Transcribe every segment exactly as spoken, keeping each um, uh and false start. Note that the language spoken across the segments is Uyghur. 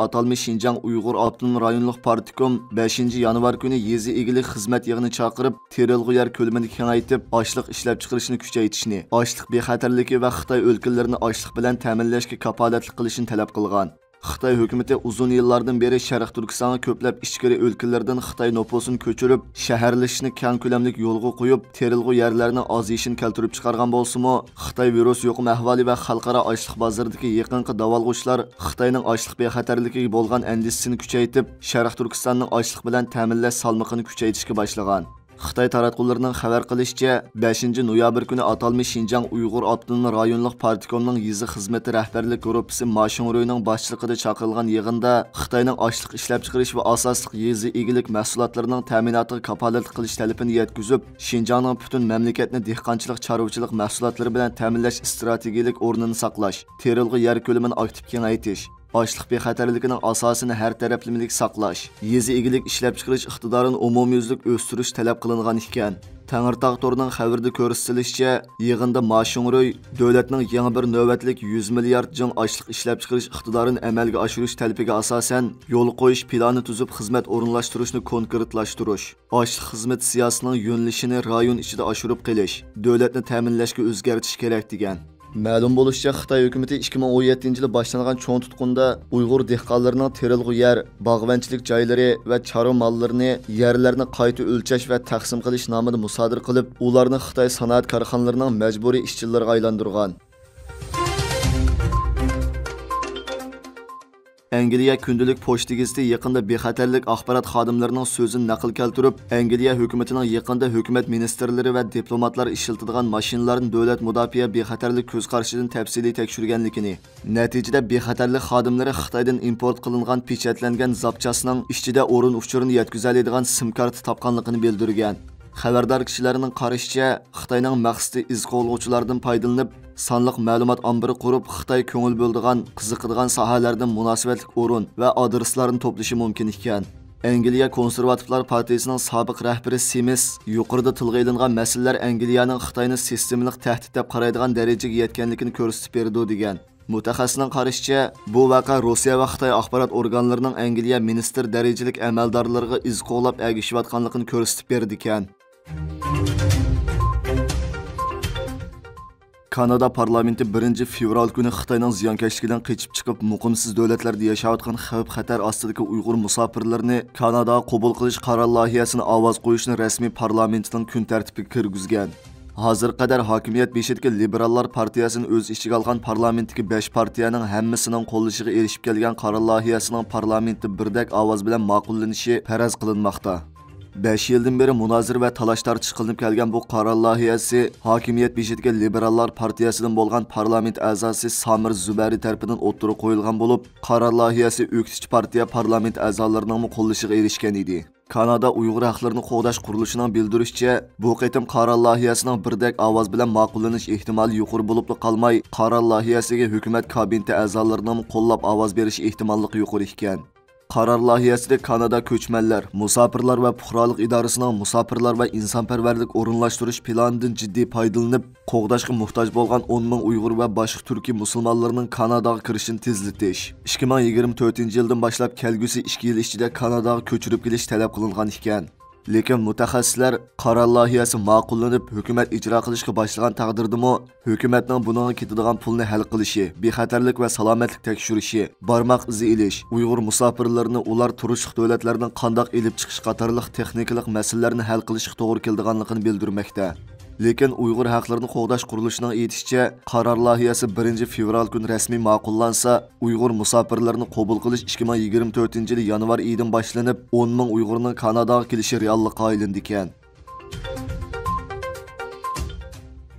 ئاتالمىش شىنجاڭ ئۇيغۇر ئاپتونوم رايونلۇق پارتكوم بەشىنچى يانۋار كۈنى يېزا ئىگىلىك خىزمەت يىغىنى چاقىرىپ، تېرىلغۇ يەر كۆلىمىنى كېڭەيتىپ، ئاشلىق ئىشلەپچىقىرىشنى كۈچەيتىشنى، ئاشلىق بىخەتەرلىكى ۋە خىتاي ئۆلكىلىرىنى ئاشلىق بىلەن تەمىنلەشكە كاپالەتلىك قىلىشنى تەلەپ قىلغان. خىتاي ھۆكۈمىتى ئۇزۇن يىللاردىن بېرى شەرقىي تۈركىستانغا كۆپلەپ ئىچكىرى ئۆلكىلەردىن خىتاي نوپۇسىنى كۆچۈرۈپ، شەھەرلىشىشنى كەڭ كۆلەملىك يولغا قويۇپ، تېرىلغۇ يەرلەرنىڭ ئازىيىشىنى كەلتۈرۈپ چىقارغان بولسىمۇ، خىتاي ۋىرۇس يۇقۇم ئەھۋالى ۋە خەلقئارا ئاشلىق بازىرىدىكى يېقىنقى داۋالغۇشلار خىتاينىڭ ئاشلىق بىخەتەرلىكىگە بولغان ئەندىشىسىنى كۈچەيتىپ، شەرقىي تۈركىستاننىڭ ئاشلىق بىلەن تەمىنلەش سالمىقىنى كۈچەيتىشكە باشلىغان. خىتاي تاراتقۇلىرىنىڭ خەۋەر قىلىشىچە، بەشىنچى نويابىر كۈنى ئاتالمىش شىنجاڭ ئۇيغۇر ئاپتونوم رايونلۇق پارتكومنىڭ يېزا خىزمىتى رەھبەرلىك گۇرۇپپىسى ما شۇڭرۇينىڭ باشچىلىقىدا چاقىرىلغان يىغىندا خىتاينىڭ ئاشلىق ئىشلەپچىقىرىش ۋە ئاساسلىق يېزا ئىگىلىك مەھسۇلاتلىرىنىڭ تەمىناتىغا كاپالەتلىك قىلىش تەلىپىنى يەتكۈزۈپ، شىنجاڭنىڭ پۈتۈن مەملىكەتنى دېھقانچىلىق، چارۋىچىلىق مەھسۇلاتلىرى بىلەن تەمىنلەش ئىستراتېگىيىلىك ئورنىنى ساقلاش، تېرىلغۇ يەر كۆلىمىنى ئاكتىپ كېڭەيتىش، ئاشلىق بىخەتەرلىكىنىڭ ئاساسىنى ھەر تەرەپلىمىلىك ساقلاش، يېزا ئىگىلىك ئىشلەپچىقىرىش ئىقتىدارىنى ئومۇميۈزلۈك ئۆستۈرۈش تەلەپ قىلىنغان ئىكەن. تەڭرىتاغ تورىنىڭ خەۋىرىدە كۆرسىتىلىشىچە، يىغىندا ما شۇڭرۇي دۆلەتنىڭ يېڭى بىر نۆۋەتلىك يۈز مىليارد جىڭ ئاشلىق ئىشلەپچىقىرىش ئىقتىدارىنى ئەمەلگە ئاشۇرۇش تەلىپىگە ئاساسەن، يول قويۇش پىلانى تۈزۈپ، خىزمەت ئورۇنلاشتۇرۇشنى كونكرېتلاشتۇرۇش، ئاشلىق خىزمىتى سىياسىتىنىڭ يۆنىلىشىنى رايون ئىچىدە ئاشۇرۇپ قېلىش، دۆلەتنى تەمىنلەشكە ئۆزگەرتىش كېرەك، دېگەن. مەلۇم بولۇشىچە، خىتاي ھۆكۈمىتى ئىككى مىڭ ئون يەتتىنچى يىلى باشلانغان چوڭ تۇتقۇندا ئۇيغۇر دېھقانلىرىنىڭ تېرىلغۇ يەر، باغۋەنچىلىك جايلىرى ۋە چارۋا ماللىرىنى، يەرلەرنى قايتا ئۆلچەش ۋە تەقسىم قىلىش نامىدا مۇسادىرە قىلىپ، ئۇلارنى خىتاي سانائەت كارخانىلىرىنىڭ مەجبۇرىي ئىشچىلىرىغا ئايلاندۇرغان. ئەنگلىيە كۈندىلىك پوچتا گېزىتى يېقىندا بىخەتەرلىك ئاخبارات خادىملىرىنىڭ سۆزىنى نەقىل كەلتۈرۈپ، ئەنگلىيە ھۆكۈمىتىنىڭ يېقىندا ھۆكۈمەت مىنىستىرلىرى ۋە دىپلوماتلار ئىشلىتىدىغان ماشىنىلارنى دۆلەت مۇداپىئە بىخەتەرلىك كۆز قارىشىدىن تەپسىلىي تەكشۈرگەنلىكىنى، نەتىجىدە بىخەتەرلىك خادىملىرى خىتايدىن ئىمپورت قىلىنغان پېچەتلەنگەن زاپچاسنىڭ ئىچىدە ئورۇن ئۇچۇرىنى يەتكۈزەلەيدىغان سىم كارتا تاپقانلىقىنى بىلدۈرگەن. خەۋەردار كىشىلەرنىڭ قارىشىچە، خىتاينىڭ مەقسىتى ئىز قوغلىغۇچىلاردىن پايدىلىنىپ، سانلىق مەلۇمات ئامبىرى قۇرۇپ، خىتاي كۆڭۈل بۆلىدىغان، قىزىقىدىغان ساھەلەردىن مۇناسىۋەتلىك ئورۇن ۋە ئادرېسلارنى توپلىشى مۇمكىن ئىكەن. ئەنگلىيە كونسېرۋاتىپلار پارتىيىسىنىڭ سابىق رەھبىرى سىمىس يۇقىرىدا تىلغا ئېلىنغان مەسىلىلەر ئەنگلىيەنىڭ خىتاينى سىستېمىلىق تەھدىت دەپ قارايدىغان دەرىجىگە يەتكەنلىكىنى كۆرسىتىپ بېرىدۇ، دېگەن. مۇتەخەسسىسنىڭ قارىشىچە، بۇ ۋەقە روسىيە ۋە خىتاي ئاخبارات ئورگانلىرىنىڭ ئەنگلىيە مىنىستىر دەرىجىلىك ئەمەلدارلىرىغا ئىز قوغلاپ ئەگىشىۋاتقانلىقىنى كۆرسىتىپ بېرىدىكەن. كانادا پارلامېنتى بىرىنچى فېۋرال كۈنى خىتاينىڭ زىيانكەشلىكىدىن قېچىپ چىقىپ، مۇقىمسىز دۆلەتلەردە ياشاۋاتقان خەۋپ-خەتەر ئاستىدىكى ئۇيغۇر مۇساپىرلىرىنى كاناداغا قوبۇل قىلىش قارار لايىھەسىنى ئاۋاز قويۇشنى رەسمىي پارلامېنتنىڭ كۈن تەرتىپىگە كىرگۈزگەن. ھازىرغا قەدەر ھاكىمىيەت بېشىدىكى لىبېراللار پارتىيەسىنى ئۆز ئىچىگە ئالغان پارلامېنتتىكى بەش پارتىيەنىڭ ھەممىسىنىڭ قوللىشىغا ئېرىشىپ كەلگەن قارار لايىھەسىنىڭ پارلامېنتتا بىردەك ئاۋاز بىلەن ماقۇللىنىشى پەرەز قىلىنماقتا. بەش يىلدىن بېرى مۇنازىرە ۋە تالاش-تارتىش قىلىنىپ كەلگەن بۇ قارار لايىھەسى ھاكىمىيەت بېشىدىكى لىبېراللار پارتىيەسىدىن بولغان پارلامېنت ئەزاسى سامىر زۇبەرى تەرىپىدىن ئوتتۇرىغا قويۇلغان بولۇپ، قارار لايىھەسى ئۆكتىچى پارتىيە پارلامېنت ئەزالىرىنىڭمۇ قوللىشىغا ئېرىشكەن ئىدى. كانادا ئۇيغۇر ھەقلىرىنى قوغداش قۇرۇلۇشىنىڭ بىلدۈرۈشىچە، بۇ قېتىم قارار لايىھەسىنىڭ بىردەك ئاۋاز بىلەن ماقۇللىنىش ئېھتىمالى يۇقىرى بولۇپلا قالماي، قارار لايىھەسىگە ھۆكۈمەت كابىنېتى ئەزالىرىنىڭمۇ قوللاپ ئاۋاز بېرىش ئېھتىماللىقى يۇقىرى ئىكەن. قارار لايىھەسىدە كانادا كۆچمەنلەر، مۇساپىرلار ۋە پۇقرالىق ئىدارىسىنىڭ مۇساپىرلار ۋە ئىنسانپەرۋەرلىك ئورۇنلاشتۇرۇش پىلانىدىن جىددىي پايدىلىنىپ، قوغداشقا موھتاج بولغان ئون مىڭ ئۇيغۇر ۋە باشقا تۈركىي مۇسۇلمانلارنىڭ كاناداغا كىرىشىنى تېزلىتىش، ئىككى مىڭ يىگىرمە تۆتىنچى يىلدىن باشلاپ كەلگۈسى ئىككى يىل ئىچىدە كاناداغا كۆچۈرۈپ كېلىش تەلەپ قىلىنغان ئىكەن. لېكىن مۇتەخەسسىسلەر قارار لايىھەسى ماقۇللىنىپ، ھۆكۈمەت ئىجرا قىلىشقا باشلىغان تەقدىردىمۇ، ھۆكۈمەتنىڭ بۇنىڭغا كېتىدىغان پۇلنى ھەل قىلىشى، بىخەتەرلىك ۋە سالامەتلىك تەكشۈرۈشى، بارماق ئىزى ئېلىش، ئۇيغۇر مۇساپىرلىرىنى ئۇلار تۇرۇشلۇق دۆلەتلەردىن قانداق ئېلىپ چىقىش قاتارلىق تېخنىكىلىق مەسىلىلەرنى ھەل قىلىشقا توغرا كېلىدىغانلىقىنى بىلدۈرمەكتە. لېكىن ئۇيغۇر ھەقلىرىنى قوغداش قۇرۇلۇشىنىڭ ئېيتىشىچە، قارار لايىھەسى بىرىنچى فېۋرال كۈنى رەسمىي ماقۇللانسا، ئۇيغۇر مۇساپىرلىرىنى قوبۇل قىلىش ئىككى مىڭ يىگىرمە تۆتىنچى يىلى يانۋار ئېيىدىن باشلىنىپ، ئون مىڭ ئۇيغۇرنىڭ كاناداغا كېلىشى رېئاللىققا ئايلىنىدىكەن.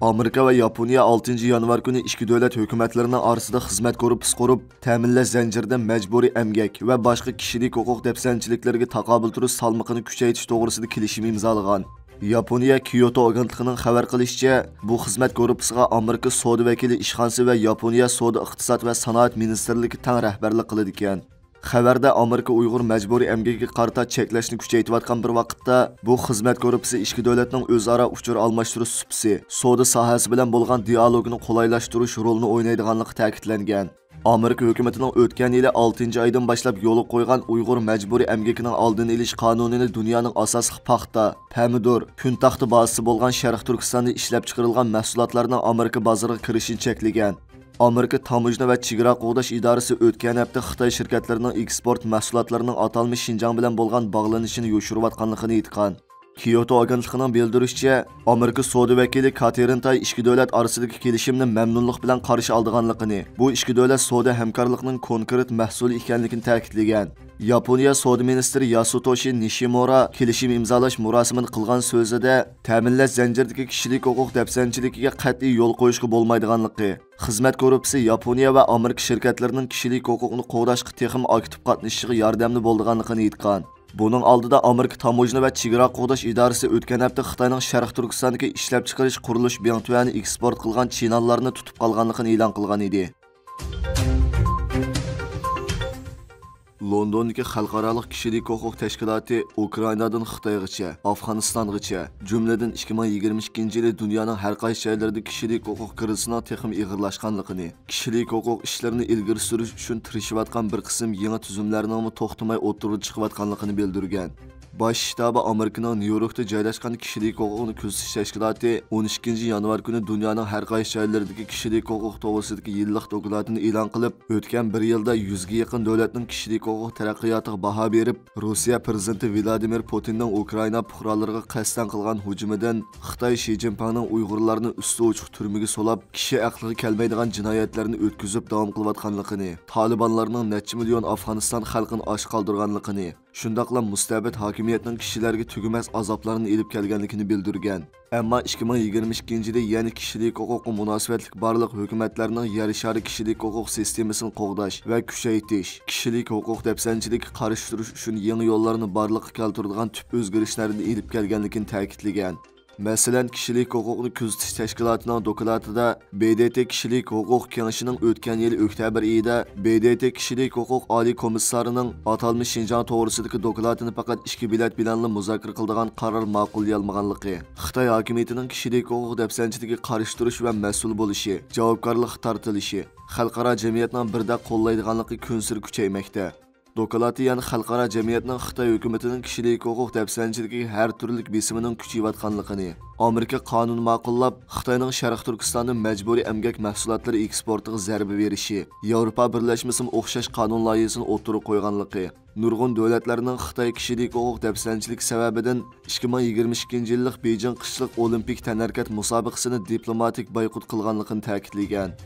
ئامېرىكا ۋە ياپونىيە ئالتىنچى يانۋار كۈنى ئىككى دۆلەت ھۆكۈمەتلىرىنىڭ ئارىسىدا خىزمەت گۇرۇپپىسى قۇرۇپ، تەمىنلەش زەنجىرىدە مەجبۇرىي ئەمگەك ۋە باشقا كىشىلىك ھوقۇق دەپسەندىچىلىكلىرىگە تاقابىل تۇرۇش سالمىقىنى كۈچەيتىش توغرىسىدا كېلىشىم ئىمزالىغان. ياپونىيە كيوتو ئاگېنتلىقىنىڭ خەۋەر قىلىشىچە، بۇ خىزمەت گۇرۇپپىسىغا ئامېرىكا سودا ۋەكىلى ئىشخانىسى ۋە ياپونىيە سودا، ئىقتىساد ۋە سانائەت مىنىستىرلىكى تەڭ رەھبەرلىك قىلىدىكەن. خەۋەردە ئامېرىكا ئۇيغۇر مەجبۇرىي ئەمگىكىگە قارىتا چەكلەشنى كۈچەيتىۋاتقان بىر ۋاقىتتا، بۇ خىزمەت گۇرۇپپىسى ئىككى دۆلەتنىڭ ئۆزئارا ئۇچۇر ئالماشتۇرۇش سۇپىسى، سودا ساھەسى بىلەن بولغان دىئالوگىنى قولايلاشتۇرۇش رولىنى ئوينايدىغانلىقى تەكىتلەنگەن. ئامېرىكا ھۆكۈمىتىنىڭ ئۆتكەن يىلى ئالتىنچى ئايدىن باشلاپ يولغا قويغان ئۇيغۇر مەجبۇرىي ئەمگىكىنىڭ ئالدىنى ئېلىش قانۇنىنى دۇنيانىڭ ئاساسلىق پاختا، پەمىدۇر، كۈن تاختا بازىسى بولغان شەرقىي تۈركىستاندا ئىشلەپچىقىرىلغان مەھسۇلاتلارنىڭ ئامېرىكا بازىرىغا كىرىشىنى چەكلىگەن. ئامېرىكا تاموژنا ۋە چېگرا قوغداش ئىدارىسى ئۆتكەن ھەپتە خىتاي شىركەتلىرىنىڭ ئېكسپورت مەھسۇلاتلىرىنىڭ ئاتالمىش شىنجاڭ بىلەن بولغان باغلىنىشىنى يوشۇرۇۋاتقانلىقىنى ئېيتقان. كيوتو ئاگېنتلىقىنىڭ بىلدۈرۈشىچە، ئامېرىكا سودا ۋەكىلى كاتېرىن تاي ئىككى دۆلەت ئارىسىدىكى كېلىشىمنى مەمنۇنلۇق بىلەن قارشى ئالىدىغانلىقىنى، بۇ ئىككى دۆلەت سودا ھەمكارلىقىنىڭ كونكرېت مەھسۇلى ئىكەنلىكىنى تەكىتلىگەن. ياپونىيە سودا مىنىستىرى ياسۇتوشى نىشىمورا كېلىشىم ئىمزالاش مۇراسىمىدا قىلغان سۆزىدە، تەمىنلەش زەنجىرىدىكى كىشىلىك ھوقۇق دەپسەندىچىلىكىگە قەتئىي يول قويۇشقا بولمايدىغانلىقى، خىزمەت گۇرۇپپىسى ياپونىيە ۋە ئامېرىكا شىركەتلىرىنىڭ كىشىلىك ھوقۇقنى قوغداشقا تېخىمۇ ئاكتىپ قاتنىشىشىغا ياردەمدە بولىدىغانلىقىنى ئېيتقان. بۇنىڭ ئالدىدا ئامېرىكا تاموژنا ۋە چېگرا قوغداش ئىدارىسى ئۆتكەن ھەپتە خىتاينىڭ شەرقىي تۈركىستاندىكى ئىشلەپچىقىرىش قۇرۇلۇش بىڭتۈەنى ئېكسپورت قىلغان چىنانلارنى تۇتۇپ قالغانلىقىنى ئېلان قىلغان ئىدى. لوندوندىكى خەلقئارالىق كىشىلىك ھوقۇق تەشكىلاتى ئۇكرائىنادىن خىتايغىچە، ئافغانىستانغىچە، جۈملىدىن ئىككى مىڭ يىگىرمە ئىككىنچى يىلى دۇنيانىڭ ھەر قايسى جايلىرىدا كىشىلىك ھوقۇق كىرىزىسىنىڭ تېخىمۇ ئېغىرلاشقانلىقىنى، كىشىلىك ھوقۇق ئىشلىرىنى ئىلگىرى سۈرۈش ئۈچۈن تىرىشىۋاتقان بىر قىسىم يېڭى تۈزۈملەرنىڭمۇ توختىماي ئوتتۇرىغا چىقىۋاتقانلىقىنى بىلدۈرگەن. باش شتابى ئامېرىكىنىڭ نيۇ يوركتا جايلاشقان كىشىلىك ھوقۇقنى كۆزىتىش تەشكىلاتى ئون ئىككىنچى يانۋار كۈنى دۇنيانىڭ ھەر قايسى جايلىرىدىكى كىشىلىك ھوقۇق توغرىسىدىكى يىللىق دوكلاتىنى ئېلان قىلىپ، ئۆتكەن بىر يىلدا يۈزگە يېقىن دۆلەتنىڭ كىشىلىك ھوقۇق تەرەققىياتىغا باھا بېرىپ، روسىيە پىرېزىدېنتى ۋلادىمىر پۇتىننىڭ ئۇكرائىنا پۇقرالىرىغا قەستەن قىلغان ھۇجۇمىدىن، خىتاي شى جىنپىڭنىڭ ئۇيغۇرلارنى ئۈستى ئوچۇق تۈرمىگە سولاپ، كىشى ئەقلىگە كەلمەيدىغان جىنايەتلەرنى ئۆتكۈزۈپ داۋام قىلىۋاتقانلىقىنى، تالىبانلارنىڭ نەچچە مىليون ئافغانىستان خەلقىنى ئاچ قالدۇرغانلىقىنى، شۇنداقلا مۇستەبىت ھاكىمىيەتنىڭ كىشىلەرگە تۈگىمەس ئازابلارنى ئېلىپ كەلگەنلىكىنى بىلدۈرگەن. ئەمما ئىككى مىڭ يىگىرمە ئىككىنچى يىلى يەنە كىشىلىك ھوقۇققا مۇناسىۋەتلىك بارلىق ھۆكۈمەتلەرنىڭ يەر شارى كىشىلىك ھوقۇق سىستېمىسىنى قوغداش ۋە كۈچەيتىش، كىشىلىك ھوقۇق دەپسەندىچىلىككە قارشى تۇرۇش ئۈچۈن يېڭى يوللارنى بارلىققا كەلتۈرىدىغان تۈپ ئۆزگىرىشلەرنى ئېلىپ كەلگەنلىكىنى تەكىتلىگەن. مەسىلەن، كىشىلىك ھوقۇقنى كۆزىتىش تەشكىلاتىنىڭ دوكلاتىدا، ب د ت كىشىلىك ھوقۇق كېڭىشىنىڭ ئۆتكەن يىلى ئۆكتەبىر ئېيىدا ب د ت كىشىلىك ھوقۇق ئالىي كومىسسارىنىڭ ئاتالمىش شىنجاڭ توغرىسىدىكى دوكلاتىنى پەقەت ئىككى بېلەت بىلەنلا مۇزاكىرە قىلىدىغان قارار ماقۇللىيالمىغانلىقى، خىتاي ھاكىمىيىتىنىڭ كىشىلىك ھوقۇق دەپسەندىچىلىكىگە قارشى تۇرۇش ۋە مەسئۇل بولۇشى، جاۋابكارلىققا تارتىلىشى، خەلقئارا جەمئىيەتنىڭ بىردەك قوللايدىغانلىقى كۈنسېرى كۈچەيمەكتە. دوكلاتى يەنە خەلقئارا جەمئىيەتنىڭ خىتاي ھۆكۈمىتىنىڭ كىشىلىك ھوقۇق دەپسەندىچىلىكىگە ھەر تۈرلۈك بېسىمىنىڭ كۈچىيىۋاتقانلىقىنى، ئامېرىكا قانۇن ماقۇللاپ، خىتاينىڭ شەرقىي تۈركىستاندا مەجبۇرىي ئەمگەك مەھسۇلاتلىرى ئېكسپورتىغا زەربە بېرىشى، ياۋروپا بىرلەشمىسىمۇ ئوخشاش قانۇن لايىھىسىنى ئوتتۇرىغا قويغانلىقى، نۇرغۇن دۆلەتلەرنىڭ خىتاي كىشىلىك ھوقۇق دەپسەندىچىلىكى سەۋەبىدىن ئىككى مىڭ يىگىرمە ئىككىنچى يىللىق بېيجىڭ قىشلىق ئولىمپىك تەنھەرىكەت مۇسابىقىسىنى دىپلوماتىك بايقۇت قىلغانلىقىنى تەكىتلىگەن.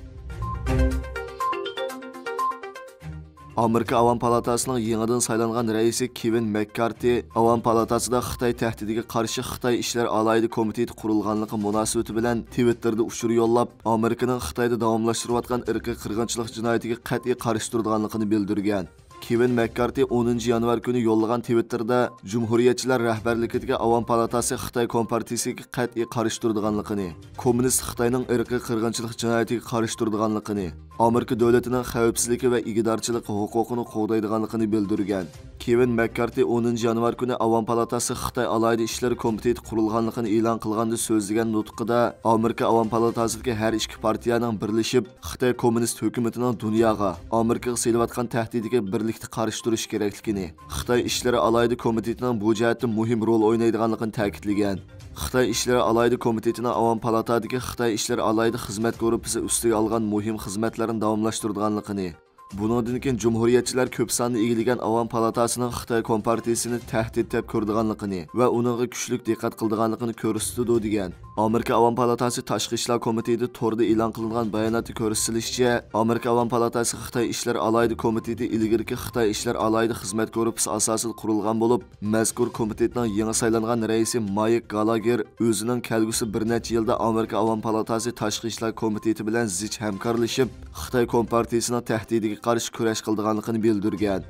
ئامېرىكا ئاۋام پالاتاسىنىڭ يېڭىدىن سايلانغان رەئىسى كېۋىن مەككارتى ئاۋام پالاتاسىدا خىتاي تەھدىتىگە قارشى خىتاي ئىشلىرى ئالاھىدە كومىتېتى قۇرۇلغانلىقى مۇناسىۋىتى بىلەن تىۋىتتېردا ئۇچۇر يوللاپ، ئامېرىكىنىڭ خىتايدا داۋاملاشتۇرۇۋاتقان ئىرقىي قىرغىنچىلىق جىنايىتىگە قەتئىي قارشى تۇرىدىغانلىقىنى بىلدۈرگەن. كېۋىن مەككارتى ئونىنچى يانۋار كۈنى يوللىغان تىۋىتتېردا، جۇمھۇرىيەتچىلەر رەھبەرلىكىدىكى ئاۋام پالاتاسى خىتاي كومپارتىيىسىگە قەتئىي قارشى تۇرىدىغانلىقىنى، كوممۇنىست خىتاينىڭ ئىرقىي قىرغىنچىلىق جىنايىتىگە قارشى تۇرىدىغانلىقىنى، ئامېرىكا دۆلىتىنىڭ خەۋپسىزلىكى ۋە ئىگىدارچىلىق ھوقۇقىنى قوغدايدىغانلىقىنى بىلدۈرگەن. كېۋىن مەككارتى ئونىنچى يانۋار كۈنى ئاۋام پالاتاسى خىتاي ئالاھىدە ئىشلىرى كومىتېتى قۇرۇلغانلىقىنى ئېلان قىلغاندا سۆزلىگەن نۇتقىدا، ئامېرىكا ئاۋام پالاتاسىدىكى ھەر ئىككى پارتىيەنىڭ بىرلىشىپ، خىتاي كوممۇنىست ھۆكۈمىتىنىڭ دۇنياغا، ئامېرىكىغا سېلىۋاتقان تەھدىتىگە بىرلىكتە قارشى تۇرۇش كېرەكلىكىنى، خىتاي ئىشلىرى ئالاھىدە كومىتېتىنىڭ بۇ جەھەتتە مۇھىم رول ئوينايدىغانلىقىنى تەكىتلىگەن. خىتاي ئىشلىرى ئالاھىدە كومىتېتىنىڭ ئاۋام پالاتادىكى خىتاي ئىشلىرى ئالاھىدە خىزمەت گۇرۇپپىسى ئۈستىگە ئالغان مۇھىم خىزمەتلەرنى داۋاملاشتۇرىدىغانلىقىنى، بۇنىڭدىن كېيىن جۇمھۇرىيەتچىلەر كۆپ ساننى ئىگىلىگەن ئاۋام پالاتاسىنىڭ خىتاي كومپارتىيىسىنى تەھدىت دەپ كۆرىدىغانلىقىنى ۋە ئۇنىڭغا كۈچلۈك دىققەت قىلىدىغانلىقىنى كۆرسىتىدۇ، دېگەن. ئامېرىكا ئاۋام پالاتاسى تاشقى ئىشلار كومىتېتى توردا ئېلان قىلىنغان باياناتتا كۆرسىتىلىشىچە، ئامېرىكا ئاۋام پالاتاسى خىتاي ئىشلىرى ئالاھىدە كومىتېتى ئىلگىرىكى خىتاي ئىشلىرى ئالاھىدە خىزمەت گۇرۇپپىسى ئاساسىدا قۇرۇلغان بولۇپ، مەزكۇر كومىتېتنىڭ يېڭى سايلانغان رەئىسى مايك گالاگېر ئۆزىنىڭ كەلگۈسى بىر نەچچە يىلدا ئامېرىكا ئاۋام پالاتاسى تاشقى ئىشلار كومىتېتى بىلەن زىچ ھەمكارلىشىپ، خىتاي كومپارتىيىسىنىڭ تەھدىتىگە قارشى كۈرەش قىلىدىغانلىقىنى بىلدۈرگەن.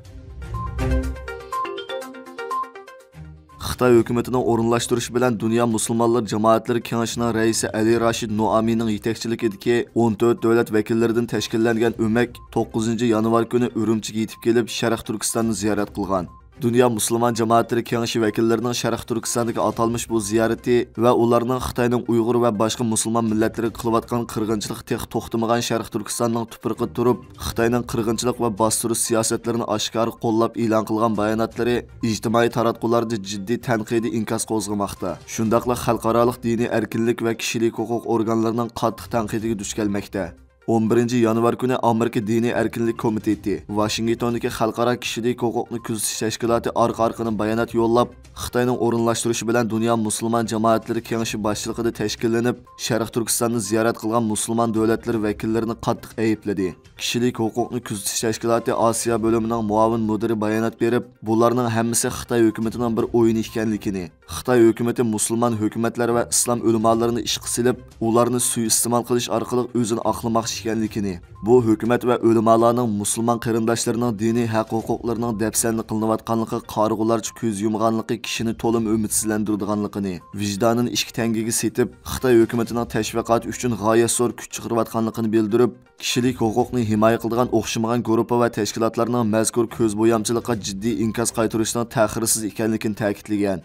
خىتاي ھۆكۈمىتىنىڭ ئورۇنلاشتۇرۇشى بىلەن دۇنيا مۇسۇلمانلىرى جامائەتلىرى كېڭىشىنىڭ رەئىسى ئەلى راشىد نوئامىنىڭ يېتەكچىلىكىدىكى ئون تۆت دۆلەت ۋەكىللىرىدىن تەشكىللەنگەن ئۆمەك توققۇزىنچى يانۋار كۈنى ئۈرۈمچىگە يېتىپ كېلىپ، شەرقىي تۈركىستاننى زىيارەت قىلغان. دۇنيا مۇسۇلمان جامائەتلىرى كېڭىشى ۋەكىللىرىنىڭ شەرقىي تۈركىستاندىكى ئاتالمىش بۇ زىيارىتى ۋە ئۇلارنىڭ خىتاينىڭ ئۇيغۇر ۋە باشقا مۇسۇلمان مىللەتلىرىگە قىلىۋاتقان قىرغىنچىلىقى تېخى توختىمىغان شەرقىي تۈركىستاننىڭ تۇپرىقىدا تۇرۇپ، خىتاينىڭ قىرغىنچىلىق ۋە باستۇرۇش سىياسەتلىرىنى ئاشكارا قوللاپ ئېلان قىلغان باياناتلىرى ئىجتىمائىي تاراتقۇلاردا جىددىي تەنقىدىي ئىنكاس قوزغىماقتا. شۇنداقلا خەلقئارالىق دىنىي ئەركىنلىك ۋە كىشىلىك ھوقۇق ئورگانلىرىنىڭ قاتتىق تەنقىدىگە دۇچ كەلمەكتە. ئون بىرىنچى يانۋار كۈنى ئامېرىكا دىنىي ئەركىنلىك كومىتېتى ۋاشىنگتوندىكى خەلقئارا كىشىلىك ھوقۇقنى كۆزىتىش تەشكىلاتى ئارقا-ئارقىدىن بايانات يوللاپ، خىتاينىڭ ئورۇنلاشتۇرۇشى بىلەن دۇنيا مۇسۇلمان جامائەتلىرى كېڭىشى باشچىلىقىدا تەشكىللىنىپ، شەرقىي تۈركىستاننى زىيارەت قىلغان مۇسۇلمان دۆلەتلىرى ۋەكىللىرىنى قاتتىق ئەيىبلىدى. كىشىلىك ھوقۇقنى كۆزىتىش تەشكىلاتى ئاسىيا بۆلۈمىنىڭ مۇئاۋىن مۇدىرى بايانات بېرىپ، بۇلارنىڭ ھەممىسى خىتاي ھۆكۈمىتىنىڭ بىر ئويۇنى ئىكەنلىكىنى، خىتاي ھۆكۈمىتى مۇسۇلمان ھۆكۈمەتلەر ۋە ئىسلام ئۆلىمالىرىنى ئىشقا سېلىپ، ئۇلارنى سۇيىئىستېمال قىلىش ئارقىلىق ئۆزىنى ئاقلىماقچى ئىكەنلىكىنى، بۇ ھۆكۈمەت ۋە ئۆلىمالارنىڭ مۇسۇلمان قېرىنداشلىرىنىڭ دىنىي ھەق-ھوقۇقلىرىنىڭ دەپسەندە قىلىنىۋاتقانلىقىغا قارىغۇلارچە كۆز يۇمغانلىقى كىشىنى تولىمۇ ئۈمىدسىزلەندۈرىدىغانلىقىنى، ۋىجدانىنى ئىككى تەڭگىگە سېتىپ، خىتاي ھۆكۈمىتىنىڭ تەشۋىقاتى ئۈچۈن غايەت زور كۈچ چىقىرىۋاتقانلىقىنى بىلدۈرۈپ، كىشىلىك ھوقۇقنى ھىمايە قىلىدىغان ئوخشىمىغان گۇرۇپپا ۋە تەشكىلاتلارنىڭ مەزكۇر كۆز بويامچىلىققا جىددىي ئىنكاس قايتۇرۇشنىڭ تەخىرسىز ئىكەنلىكىنى تەكىتلىگەن.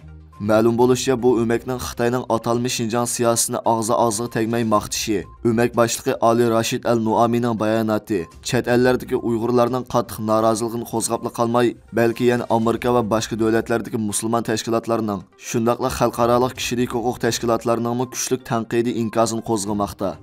مەلۇم بولۇشىچە، بۇ ئۆمەكنىڭ خىتاينىڭ ئاتالمىش شىنجاڭ سىياسىتىنى ئاغزى ئاغزىغا تەگمەي ماختىشى، ئۆمەك باشلىقى ئالى راشىد ئەل نۇئامىنىڭ باياناتى، چەت ئەللەردىكى ئۇيغۇرلارنىڭ قاتتىق نارازىلىقىنى قوزغاپلا قالماي، بەلكى يەنە ئامېرىكا ۋە باشقا دۆلەتلەردىكى مۇسۇلمان تەشكىلاتلارنىڭ، شۇنداقلا خەلقئارالىق كىشىلىك ھوقۇق تەشكىلاتلىرىنىڭمۇ كۈچلۈك تەنقىدىي ئىنكاسىنى قوزغىماقتا.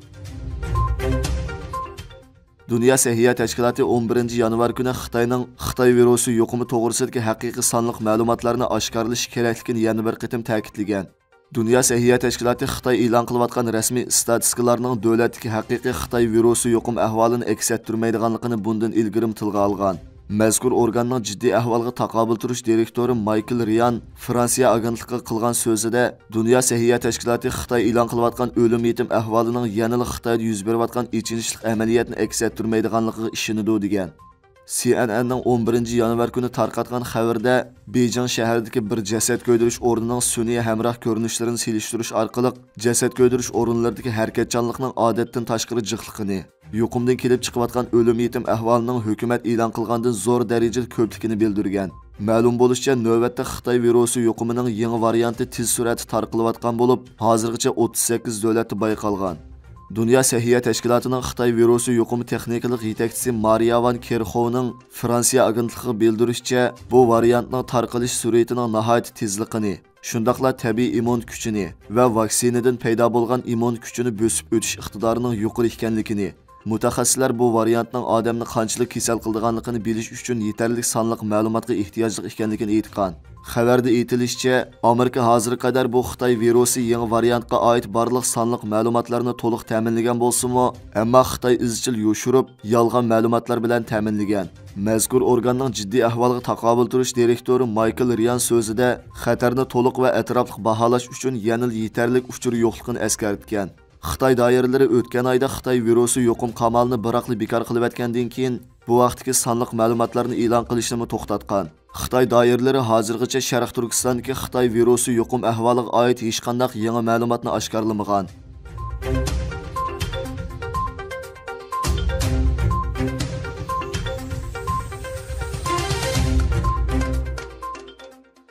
دۇنيا سەھىيە تەشكىلاتى ئون بىرىنچى يانۋار كۈنى خىتاينىڭ خىتاي ۋىرۇسى يۇقۇمى توغرىسىدىكى ھەقىقىي سانلىق مەلۇماتلارنى ئاشكارىلىشى كېرەكلىكىنى يەنە بىر قېتىم تەكىتلىگەن. دۇنيا سەھىيە تەشكىلاتى خىتاي ئېلان قىلىۋاتقان رەسمىي ئىستاتىستىكىلارنىڭ دۆلەتتىكى ھەقىقىي خىتاي ۋىرۇسى يۇقۇم ئەھۋالىنى ئەكس ئەتتۈرمەيدىغانلىقىنى بۇندىن ئىلگىرىمۇ تىلغا ئالغان. مەزكۇر ئورگاننىڭ جىددىي ئەھۋالغا تاقابىل تۇرۇش دىرېكتورى مايكل رىيان فرانسىيە ئاگېنتلىقىغا قىلغان سۆزىدە، دۇنيا سەھىيە تەشكىلاتى خىتاي ئېلان قىلىۋاتقان ئۆلۈم يېتىم ئەھۋالىنىڭ يەنىلا خىتايدا يۈز بېرىۋاتقان ئېچىنىشلىق ئەمەلىيەتنى ئەكس ئەتتۈرمەيدىغانلىقىغا ئىشىنىدۇ، دېگەن. سى ئېن ئېننىڭ ئون بىرىنچى يانۋار كۈنى تارقاتقان خەۋىرىدە، بېيجىڭ شەھىرىدىكى بىر جەسەت كۆيدۈرۈش ئورنىنىڭ سۈنئىي ھەمراھ كۆرۈنۈشلىرىنى سېلىشتۇرۇش ئارقىلىق، جەسەت كۆيدۈرۈش ئورۇنلىرىدىكى ھەرىكەتچانلىقنىڭ ئادەتتىن تاشقىرى جىقلىقىنى، يۇقۇمدىن كېلىپ چىقىۋاتقان ئۆلۈم يېتىم ئەھۋالىنىڭ ھۆكۈمەت ئېلان قىلغاندىن زور دەرىجىدە كۆپلۈكىنى بىلدۈرگەن. مەلۇم بولۇشىچە، نۆۋەتتە خىتاي ۋىرۇسى يۇقۇمىنىڭ يېڭى ۋارىيانتى تېز سۈرئەتتە تارقىلىۋاتقان بولۇپ، ھازىرغىچە ئوتتۇز سەككىز دۆلەتتە بايقالغان. دۇنيا سەھىيە تەشكىلاتىنىڭ خىتاي ۋىرۇسى يۇقۇمى تېخنىكىلىق يېتەكچىسى مارىياۋان كېرخوۋنىڭ فرانسىيە ئاگېنتلىقىغا بىلدۈرۈشىچە، بۇ ۋارىيانتنىڭ تارقىلىش سۈرئىتىنىڭ ناھايىتى تېزلىقىنى، شۇنداقلا تەبىئىي ئىممۇن كۈچىنى ۋە ۋاكسىنىدىن پەيدا بولغان ئىممۇن كۈچىنى بۆسۈپ ئۆتۈش ئىقتىدارىنىڭ يۇقىرى ئىكەنلىكىنى، مۇتەخەسسىسلەر بۇ ۋارىيانتنىڭ ئادەمنى قانچىلىك كېسەل قىلىدىغانلىقىنى بىلىش ئۈچۈن يېتەرلىك سانلىق مەلۇماتقا ئېھتىياجلىق ئىكەنلىكىنى ئېيتقان. خەۋەردە ئېيتىلىشىچە، ئامېرىكا ھازىرغا قەدەر بۇ خىتاي ۋىرۇسى يېڭى ۋارىيانتقا ئائىت بارلىق سانلىق مەلۇماتلارنى تولۇق تەمىنلىگەن بولسىمۇ، ئەمما خىتاي ئىزچىل يوشۇرۇپ، يالغان مەلۇماتلار بىلەن تەمىنلىگەن. مەزكۇر ئورگاننىڭ جىددىي ئەھۋالغا تاقابىل تۇرۇش دىرېكتورى مايكل رىيان سۆزىدە، خەتەرنى تولۇق ۋە ئەتراپلىق باھالاش ئۈچۈن يەنىلا يېتەرلىك ئۇچۇر يوقلۇقىنى ئەسكەرتكەن. خىتاي دائىرىلىرى ئۆتكەن ئايدا خىتاي ۋىرۇسى يۇقۇم قامالىنى بىراقلا بىكار قىلىۋەتكەندىن كېيىن، بۇ ھەقتىكى سانلىق مەلۇماتلارنى ئېلان قىلىشنىمۇ توختاتقان. خىتاي دائىرىلىرى ھازىرغىچە شەرقىي تۈركىستاندىكى خىتاي ۋىرۇسى يۇقۇم ئەھۋالىغا ئائىت ھېچقانداق يېڭى مەلۇماتنى ئاشكارىلىمىغان.